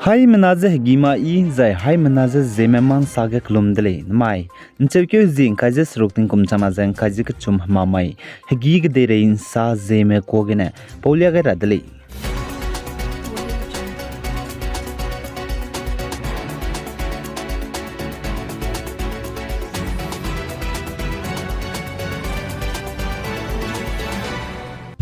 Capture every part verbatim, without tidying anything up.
Haimena ze hegî ma yi, zai haimena ze Zeme ma nsa ge kelum de lei. Namai, ncheukeu zi ngkai ze seruk tingkum changna ze ngkai ze kechum hemamai, hegî kedeirei nsa Zeme kuâ gene paulia gai ra de lei.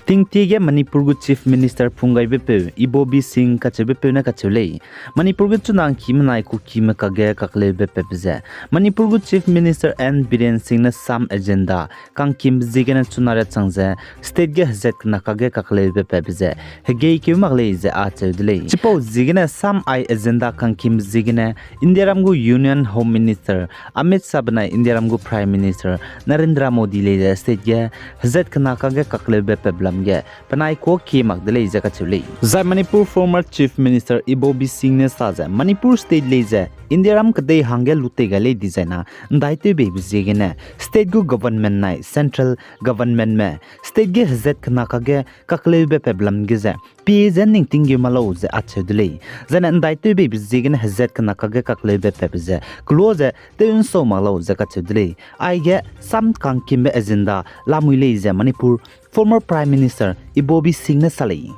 Tingtie ge Manipur gu Chief Minister phunggaibe peu Ibobi Singh kacheube peu ne kacheu lei. Manipur ge chuna ngkime nai Kukime kakge kakleube patbe ze, Manipur gu Chief Minister N Biren Singh ne sam agenda kangkimbe ziegene chuna riachang ze state ge hezat kena kakge kakleube patbe ze hegeikeu mak lei ze acheu de lei. Chipau ziegene sam ai agenda kangkimbe ziegene Indiaram gu Union Home Minister Amit Shah benai Indiaram gu Prime Minister Narendra Modi lei ze state ge hezat kena kakge kakleube patbe lam ge penai kuâ kie mak de lei ze kacheu lei. Zai Manipur former Chief Minister Ibobi Singh ne sa ze Manipur state lei ze Indiaram kedei hangge lutei gai lei dizai na ndaitewbeibe ziegene state gu government nai central governmentme state ge hezat kena kakge kakleube patbe lam ge ze pie ze ningting geu mak lau ze acheu de lei. Zai ne ndaitewbeibe ziegene hezat kena kakge kakleube patbe ze keloa ze tew nsau mak lau ze kacheu de lei. Aige sam kangkimbe agenda lamui lei ze Manipur former Prime Minister Ibobi Singh ne sa lei.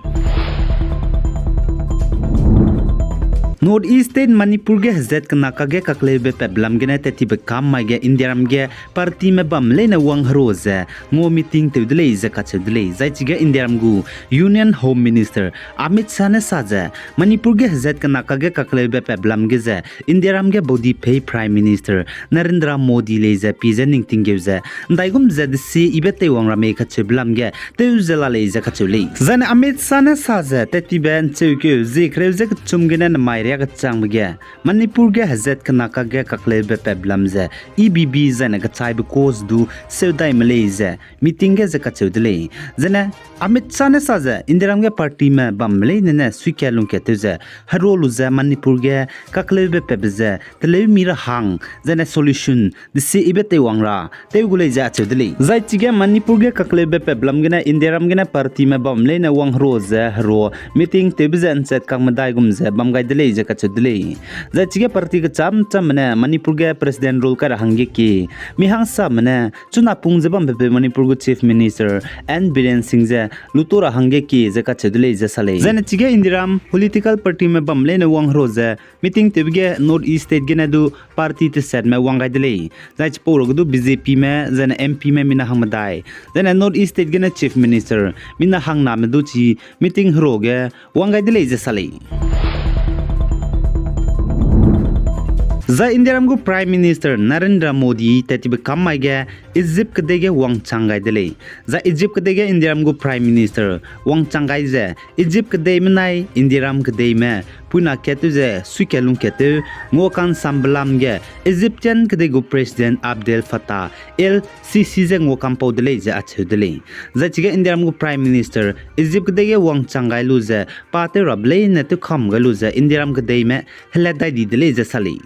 North East State Manipur ge hezat kena kakge kakleube patbe lam gene tettibe kam mai ge Indiaram ge partyme bam leine wangherua ze ngua meeting tew de lei ze kacheu de lei. Zai chige Indiaram gu Union Home Minister Amit Shah ne sa ze Manipur ge hezat kena kakge kakleube patbe lam ge ze Indiaram ge baudipei Prime Minister Narendra Modi lei ze pie ze ningting geu ze ndaigum ze desie ibe teiwang ra mei kacheube lam ge tew ze la lei ze kacheu lei. Zai ne Amit Shah ne sa ze tettibe ncheukeu zie kereu ze kechum gene nemai riakechangbe ge Manipur ge hezat kena kakge kakleube patbe lam ze E B B zai ne kechaibe cause du seudaime lei ze meeting ge ze kacheu de lei. Zai ne Amit Shah ne sa ze Indiaram ge partyme bam leine ne suikat lungkat tew ze herua lu ze Manipur ge kakleube patbe ze teleu mi ra hang zai ne solution desie ibe teiwang ra tew gu lei ze acheu de lei. Zai chige Manipur ge kakleube patbe lam gene Indiaram gene partyme bam leine wangherua ze herua meeting tewbe ze nchat kang medai gum ze bam gai de lei ze kacheu de lei. Zai chige party kecham chamme ne Manipur ge president rule kai ra hangge kie mi hangsame ne chuna pung ze bambepeu Manipur gu Chief Minister N Biren Singh ze lutua ra hangge kie ze kacheu de lei ze sa lei. Zai ne chige Indiaram political partyme bam leine wangherua ze meeting tewbe ge North East State gene du party tesatme wang gai de lei. Zai chipau ruage du B J Pme zai ne M Pme mina hang medai, zai ne North East State gene Chief Minister mina hangname du chi meeting herua ge wang gai de lei ze sa lei. Zai Indiaram gu Prime Minister Narendra Modi tettibe kam mai ge Egypt kedei ge wangchang gai de lei. Zai Egypt kedei ge Indiaram gu Prime Minister wangchang gai ze Egypt kedeime nai Indiaram kedeime puina kat tew ze suikat lungkat tew ngua ka'nsambe lam ge Egyptian kedei gu President Abdel Fattah el-Sisi ze ngua ka'mpau de lei ze acheu de lei. Zai chige Indiaram gu Prime Minister Egypt kedei ge wangchang gai lu ze pa tew rabe leine tewkam gai lu ze Indiaram kedeime helat dai di de lei ze sa lei.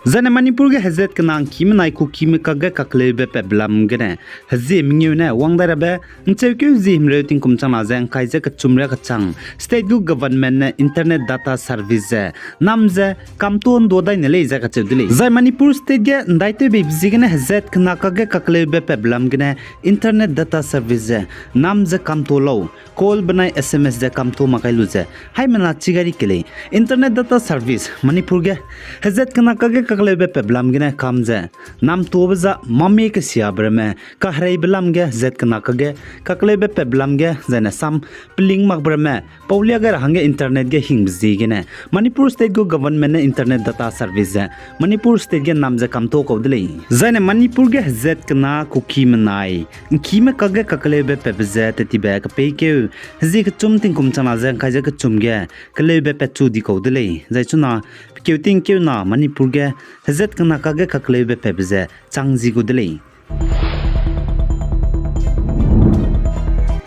Zai ne Manipur ge hezat kena ngkime nai Kukime kakge kakleube patbe lam gene hezie mengeu ne wang dai rabe ncheukeu zie himreu tingkum changna ze ngkai ze kechum riakechang state gu government ne internet data service ze nam ze kamtuâ ndua dai ne lei ze kacheu de lei. Zai Manipur state ge ndaitewbeibe ziegene hezat kena kakge kakleube patbe lam gene internet data service ze nam ze kamtuâ lau, call benai S M S ze kamtuâ mak kai lu ze haimena chigari ke lei. Internet data service Manipur ge hezat kena kakge kakleube patbe lam gene kam ze namtuâbe za mame kesiabe ramme, kahereibe lam ge hezat kena kakge kakleube patbe lam ge zai ne sam peling makbe ramme paulia gai ra hangge internet ge hingbe ziegene Manipur state gu government ne internet data service ze Manipur state ge nam ze kamtuâ kau de lei. Zai ne Manipur ge hezat kena Kukime nai ngkime kakge kakleube patbe ze tettibe kepeikeu hezie kechum tingkum changna ze ngkai ze kechum ge keleube patchu di kau de lei. Zai chuna pekeu tingkeu na Manipur ge hezat kena kakge kakleube patbe ze chang zi gu de lei.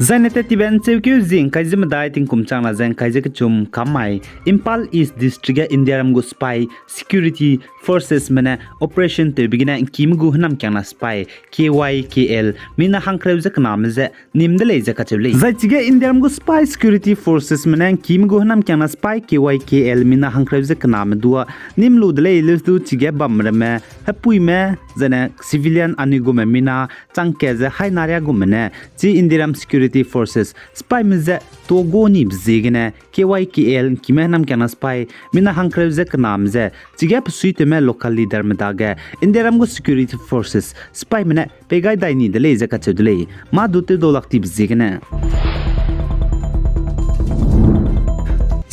Zaine tet tibe ’ncheukeu zie ’ngkai ze medai tingkum changna ze ’ngkai ze kechum kam mai, Imphal East District ge Indiaram gu sipai security forcesme ne operation tewbe gene ’ngkime gu hênamkiangna sipai K Y K L mina hangkereu ze kename ze nîm de lei ze kacheu lei. Zai chige Indiaram gu sipai security forcesme ne ’ngkime gu hênamkiangna sipai K Y K L mina hangkereu ze kename dua nîm lu de lei. Leu du chige bamramme, hepuime, zaine civilian anui gume mina changkat ze hainaria gume ne, chi Indiaram security forces sipaime je tuâ gu nibe ziegene K Y K L ’ngkime hênamkiangna sipai mina hangkereu ze kename ze chige besuitewme local leaderme dage Indiaram gu security forces sipaime ne pei gai dai ni de lei ze kacheu de lei. Mâ du tewdau lak tibe ziegene.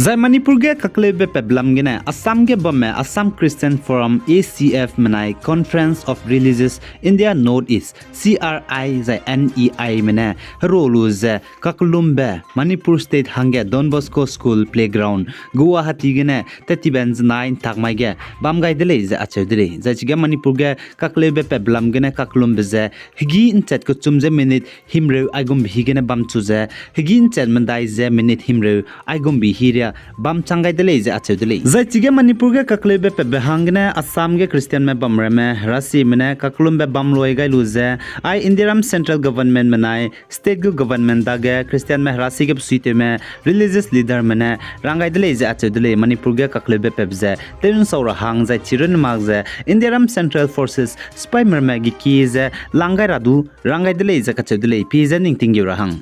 Zai Manipur ge kakleube peblam gene Assam ge bamme Assam Christian Forum, A C F menai Conference of Religious India North East, C R I zai N E Ime ne hero lu ze kakellumbe Manipur State hangge Don Bosco School playground Guwahati gene tet tibe ’nzenai ’ntak mai ge bam gai de lei ze acheu de lei. Zai chige Manipur ge kakleube peblam gene kakellumbe ze hegî ’nchat kechum ze minute himreu aigumbe higene bam chu ze, hegî ’nchat medai ze minute himreu aigumbe hiria bam chang gai de lei ze acheu de lei. Zai chige Manipur ge kakleube pebbe hanggene Assam ge Christianme bamramme herasime ne kakellumbe bam lui gai lu ze, ai Indiaram central government menai state gu government dage Christianme herasi ge besuitewme religious leaderme ne rang gai de lei ze acheu de lei. Manipur ge kakleube pebbe ze tew ’nsau ra hang zai chirunne mak ze Indiaram central forces sipaime ramme gekie ze lang gai ra du rang gai de lei ze kacheu de lei, pie ze ning tinggeu ra hang.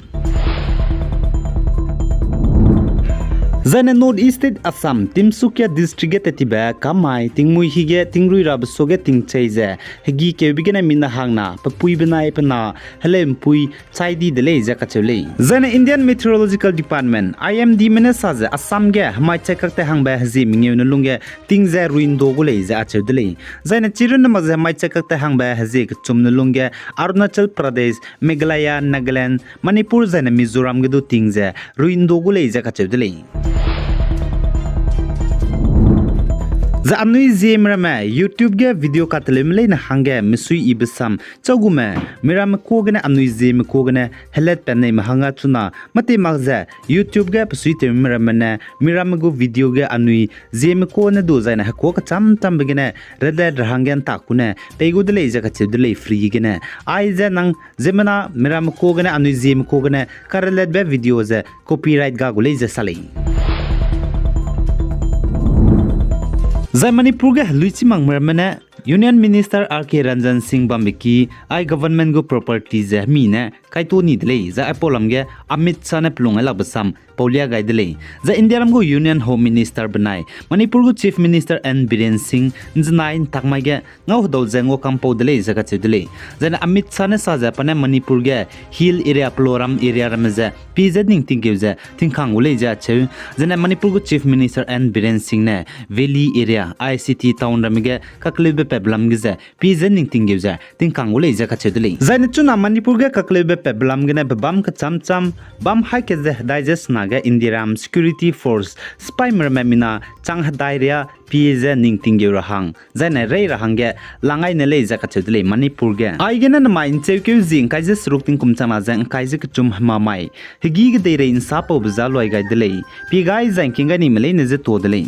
Zaine North East State Assam, Tinsukia District ge tet tibe kamai tingmuî hige tingrui rabe suage tingchei ze hegî keube gene mina hangna pe pui benai pe na heleu ’mpui chai di de lei ze kacheu lei. Zaine Indian Meteorological Department, I M Dme ne sa ze Assam ge hemai chai kakte hangbe hezie mengeu ne lungge ting ze rui ’ndo gu lei ze acheu de lei. Zaine chirunne mak ze hemai chai kakte hangbe hezie kechum ne lungge Arunachal Pradesh, Meghalaya, Nagaland, Manipur zaine Mizoram ge du ting ze rui ’ndo gu lei ze kacheu de lei. Zai anui Zeme ramme YouTube ge video kateleume leine hangge mesuiyibe sam chau gume, miramme kuâ gene anui Zeme kuâ gene helatpat neime hangge chuna mâtei mak ze YouTube ge besuitewme ramme ne miramme gu video ge anui Zeme kuâ ne du zaine hekuâ kechâm châmbe gene relat ra hangge ’ntak ku ne pei gu de lei ze kacheu de lei free gene. Aize nang ziemmena miramme kuâ gene anui Zeme kuâ gene karelatbe video ze copyright ga gu lei ze sa lei. Zai Manipur ge heluichimakme ramme ne Union Minister R K Ranjan Singh bambe ki ai government gu property ze hemi ne kaituâ ni de lei, zai aipau lam ge Amit Shah ne pelung ai lakbe sam paulia gai de lei. Zai Indiaram gu Union Home Minister benai Manipur gu Chief Minister N Biren Singh ’nzenai ’ntak mai ge ngau hedau ze nguakampau de lei ze kacheu de lei. Zaine Amit Shah ne sa ze pa ne Manipur ge hill area, peloram area ramme ze pie ze ning tinggeu ze tingkang gu lei ze acheu. Zaine Manipur gu Chief Minister N Biren Singh ne valley area, I C T town ramme ge kakleube peblam ge ze pie ze ning tinggeu ze tingkang gu lei ze kacheu de lei. Zaine chuna Manipur ge kakleube peblam gene pebâm kechâm châm bam haî ke ze hedai ze sena ge Indiaram security force sipaime ramme mina chang hedai ria pie ze ning tinggeu ra hang zaine rei ra hangge lang ai ne lei ze kacheu de lei Manipur ge. Aigene nemai ’ncheukeu zie ’ngkai ze seruk tingkum changna ze ’ngkai ze kechum hemamai hegî kedeirei ’nsapaube za luai gai de lei. Pie gai zai ’ngking gai nime leine ze tuâ de lei.